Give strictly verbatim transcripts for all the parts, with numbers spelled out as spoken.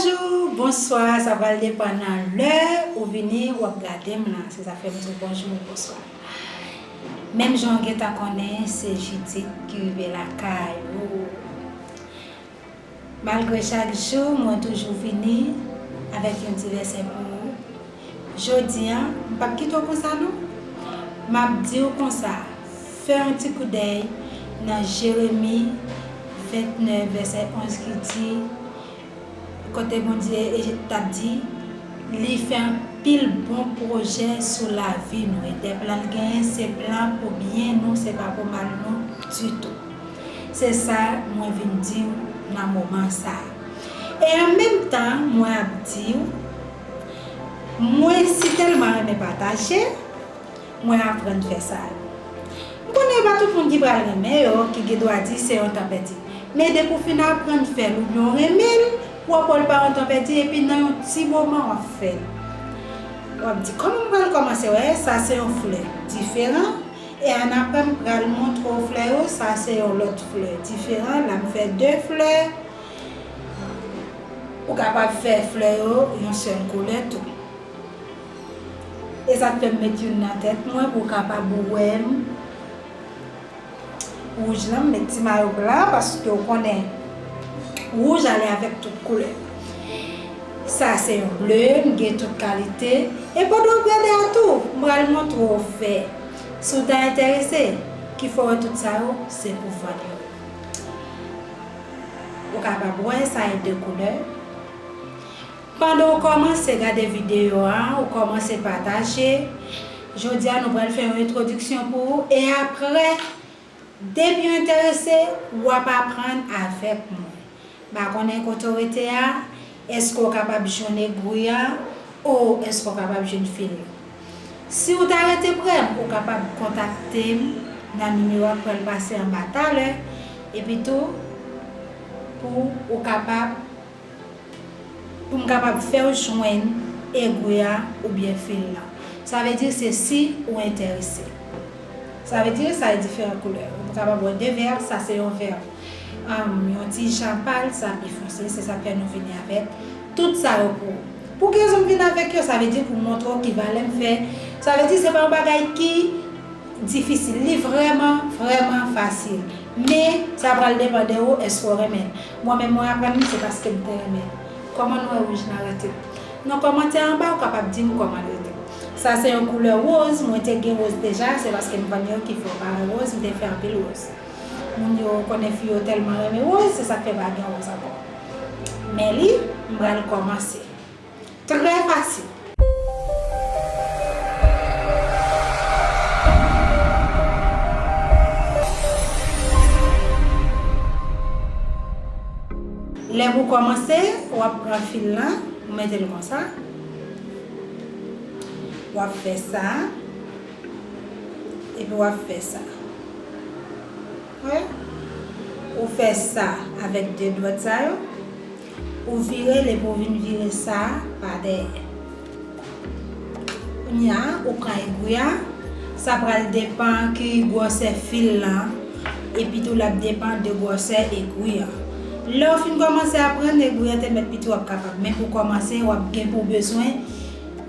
Bonjou, bonswa, sa pral depann nan lè ou vini, w ap gade m lan. Se sa fè m di w bonjou, bonswa. Menm jan w gentan konnen, se Judith ki rive lakay ou. Malgre chak jou, mwen toujou vini avèk yon ti vèsè pou ou. Jodi a, m p ap kite w konsa non. M ap di w konsa, fè yon ti koudèy nan Jeremi vennèf, vèsè onz ki di, kote Bondye t ap di, li fè anpil bon pwojè sou lavi nou. E de plan l genyen, se plan pou byen nou, se pa pou mal nou ditou. Se sa mwen vin di w nan moman sa a. E an menm tan, mwen ap di w, mwen si tèlman renmen pataje, mwen aprann fè sa. M konnen e pa tout moun ki pral renmen yo, ki gen dwa di se yon tan pèdi. Men depi w fin aprann fè l oubyen w renmen l, w ap wè l pa yon tan pèdi, epi nan yon ti moman w ap fè l. W ap di, kòman m pral kòmanse? Wè, sa se yon flè diferan. E annapre, m pral montre w flè yo. Sa se yon lòt flè diferan. La, m fè de flè. Ou kapab fè flè yo yon sèl koulè tou. E sa k fè m met youn nan tèt mwen pou w kapab wè m. Wouj lan, m met ti mayo blan paske w konnen wouj ale avèk tout koulè. Sa se yon ble, m gen tout kalite. E pandan w gade a tou, m pral montre w fè. Si w ta enterese, ki fè w wè tout sa yo, se pou vann yo. Ou kapab wè sa e de koulè. Pandan w kòmanse gade videyo a, ou kòmanse pataje, jodi a nou pral fè yon entwodiksyon pou ou, e apre, depi w enterese, w ap aprann avèk mwen. M pa konnen kote w rete a, èske w kapab jwenn egwi a, o èske w kapab jwenn fil la. Si w ta rete prè m, ou kapab kontakte m nan nimewo a k pral pase anba talè, epi tou, pou ou kapab pou m kapab fè w jwenn egwi a oubyen fil lan. Sa vle di se si ou enterese. Sa vle di sa e diferan koulè. Ou kapab wè de vè, sa se yon vè, um, yon ti jan pal, sa pi fonse, se sa k fè nou vini avèk tout sa yo pou ou. Pou ki rezon m vin avèk yo? Sa vle di pou m montre w ki valè m fè. Sa vle di se pa yon bagay ki difisil. Li vrèman, vrèman fasil. Men, sa pral depann de ou, èske w renmen l. Mwen menm, mwen aprann li, se paske m te renmen l. Kòman nou wè wouj lan rete? Nan kòmantè anba, ou kapab di m kòman l rete. Sa se yon koulè woz, mwen te gen woz deja, se paske m vann yo ki fè w pa wè woz, m te fè anpil woz. Moun yo konnen fi yo tèlman renmen woz, se sa k fè pa gen woz ankò. Men li, m pral kòmanse. Trè fasil. Lè pou kòmanse, w ap pran fil lan, ou mete l konsa. W ap fè sa. Epi w ap fè sa. Wè? Ou fè sa avèk de dwèt sa yo. Ou vire l epi w vin vire sa pa dèyè. Kounye a, ou pran egwi a. Sa pral depann ki gwosè fil lan. Epi tou, l ap depann de gwosè egwi an. Lè w fin kòmanse aprann, egwi an te mèt piti w ap kapab. Men pou kòmanse, w ap gen pou bezwen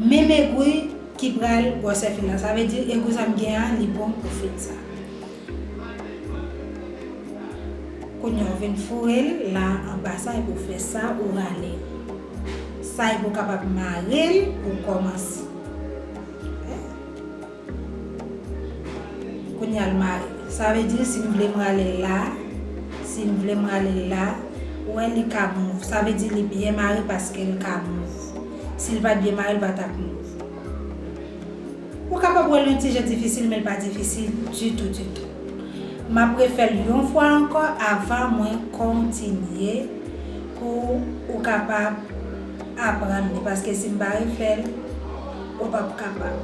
menm egwi ki pral gwosè fil la. Sa vle di, egwi sa m gen an, li bon pou fil sa. Kounye a, w vin foure l la anba sa, epi w fè sa, ou rale l. Sa, epi w kapab mare l pou w kòmanse. Kounye a, l mare. Sa vle di, si m vle m rale l la, si m vle m rale l la, ou wè, li ka mouv. Sa vle di, li byen mare paske l ka mouv. Si l pa t byen mare, l pa t ap mouv. Ou kapab wè l yon ti jan difisil, men l pa difisil ditou, ditou. M ap refè l yon fwa ankò avan mwen kontinye pou ou kapab aprann li, paske si m pa refè l, ou p ap kapab.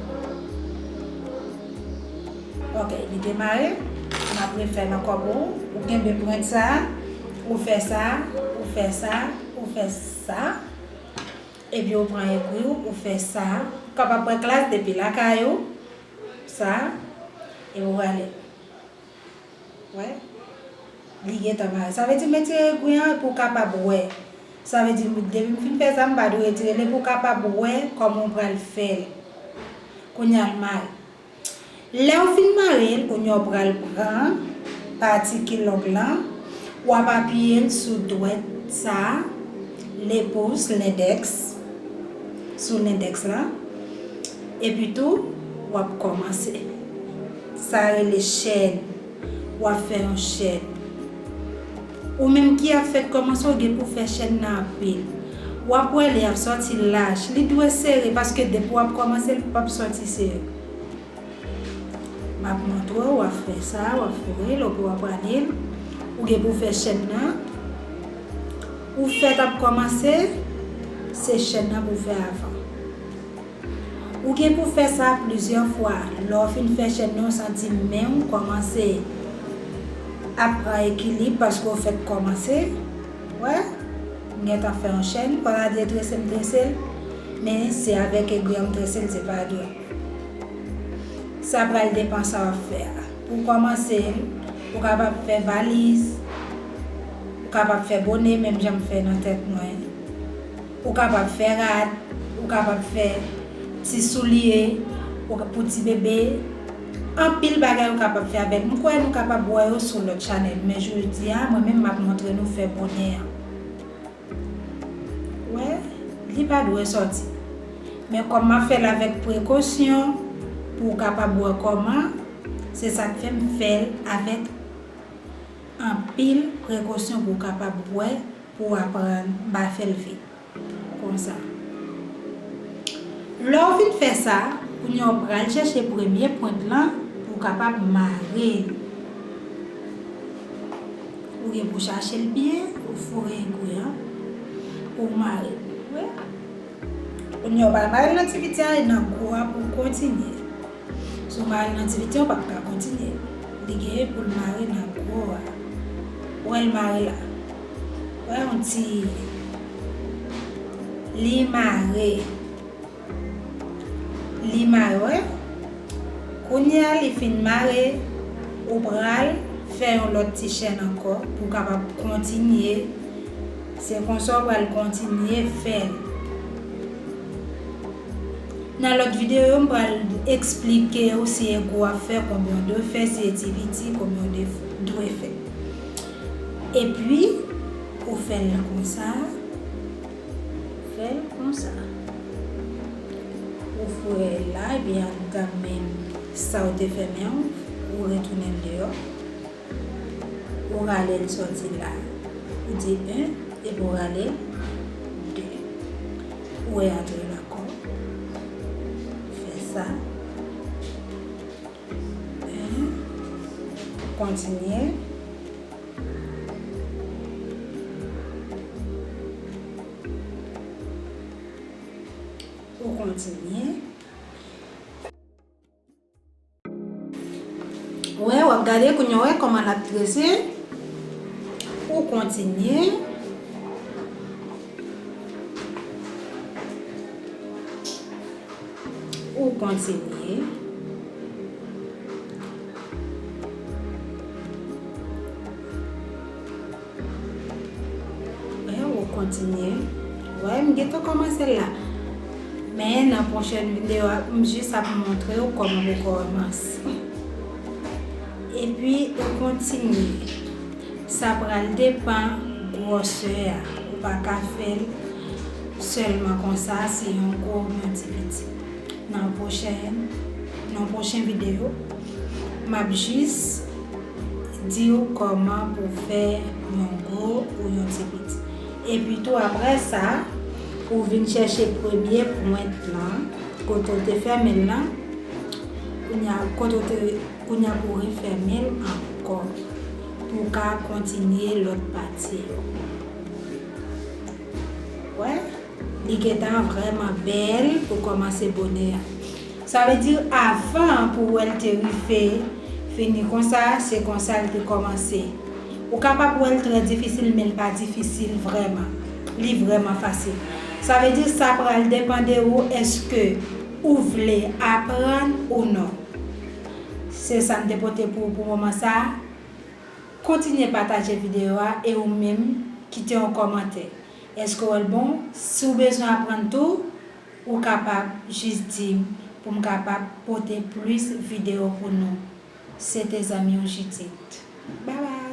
Ok, li demare. M ap refè l ankò pou ou. Ou kenbe pwent sa, ou fè sa, ou fè sa, ou fè sa. Epi ou pran egwi w, ou fè sa. Ou kapab pran klas depi lakay ou. Sa. E ou rale. Wè. Li gentan mare. Sa vle di m retire egwi an pou w kapab wè. Sa vle di, depi m fin fè sa, m pa dwe retire li pou w kapab wè kòman w pral fè l. Kounye a l mare. Lè w fin mare l, kounye a w pral pran pati ki long lan, w ap apiye l sou dwèt sa a, le pouce, lendèks, sou lendèks lan, epi tou, w ap kòmanse. Sa rele chèn. W ap fè yon chèn. Ou menm ki ap fèk kòmanse, ou gen pou fè chèn nan anpil. W ap wè li ap sòti lach. Li dwe sere paske depi w ap kòmanse, li p ap sòti sere. M ap montre w, w ap fè sa, w ap foure l, epi w ap rale l. Ou gen pou fè chèn nan. Ou fèk ap kòmanse, se chèn nan pou w fè avan. Ou gen pou fè sa plizyè fwa. Lè w fin fè chèn nan, w santi men w kòmanse ap pran ekilib paske w fèk kòmanse. Wè, m gentan fè yon chèn, pa ta di trese m trese l, men se avèk egri an m trese l, se pa dwèt. Sa pral depann sa w ap fè a. Pou w kòmanse l, ou kapab fè valiz, ou kapab fè bone, menm jan m fè nan tèt mwen. Ou kapab fè rad, ou kapab fè ti soulye, ou ka, pou ti bebe. Anpil bagay ou kapab fè avè l. M kwè nou kapab wè yo sou lòt chanèl, men jodi a, mwen menm m ap montre nou fè bone an. Wè, li pa dwe sòti. Men kòm m ap fè l avèk prekosyon, pou w kapab wè kòman, se sa k fè m fè l avèk anpil prekosyon pou w kapab wè, pou w aprann, m pa fè l vit. Konsa. Lè w fin fè sa, kounye a w pral chèche premye pwent lan pou w kapab mare l. Ou gen pou chache l byen, ou foure egri an, pou w mare l. Wi. Kounye a w pral mare l nan ti piti a, e nan gwo a pou w kontinye. Si w mare l nan ti piti a, w p ap ka kontinye. Li gen pou l mare nan gwo a. Ou wè l mare la. Ou wè yon ti, li mare. Li mare, wè. Kounye a li fin mare, ou pral fè yon lòt ti chèn ankò pou w kapab kontinye. Se konsa w pral kontinye fè l. Nan lòt videyo yo, m pral eksplike w si egri w ap fè, konbyen w dwe fè, si e ti piti, konbyen w dwe fè. Epi, ou fè l konsa, ou fè l konsa. Ou foure l la, epi anndan menm sa w te fèmen an, ou retounen l deyò. Ou rale l sòti la. Ou di en, epi ou rale l de. Ou re-antre l ankò. Fè sa. En. Kontinye. Ou kontinye. Wè, w ap gade kounye a, wè kòman l ap trese. Ou kontinye. Ou kontinye. Wè, ou kontinye. Wè, m gentan kòmanse l la. Men nan pwochèn videyo a, m jis ap montre w kòman pou kòmanse. Epi, ou kontinye. Sa pral depann gwosè a. Ou pa ka fè l sèlman konsa, se yon gwo, yon ti piti. Nan pwochèn, nan pwochen videyo, m ap jis di w kòman pou w fè yon gwo ou yon ti piti. Epi tou, apre sa, ou vin chèche premye pwent lan, kote w te fèmen l lan, kounye a, kote w te, kounye a pou w refèmen l ankò, pou w ka kontinye lòt pati yo. Wè? Li gentan vrèman bèl pou kòmanse bone a. Sa vle di avan pou w wè l te rive fini konsa, se konsa l te kòmanse. Ou kapab wè l trè difisil, men l pa difisil vrèman. Li vrèman fasil. Sa vle di sa pral depann de ou, èske ou vle aprann ou non. Se sa m te pote pou ou pou moman sa a. Kontinye pataje videyo a e ou menm kite yon kòmantè. Èske w wè l bon? Si w bezwen aprann tou, ou kapab jis di m pou m kapab pote plis videyo pou nou. Se te zanmi w Judith. Babay!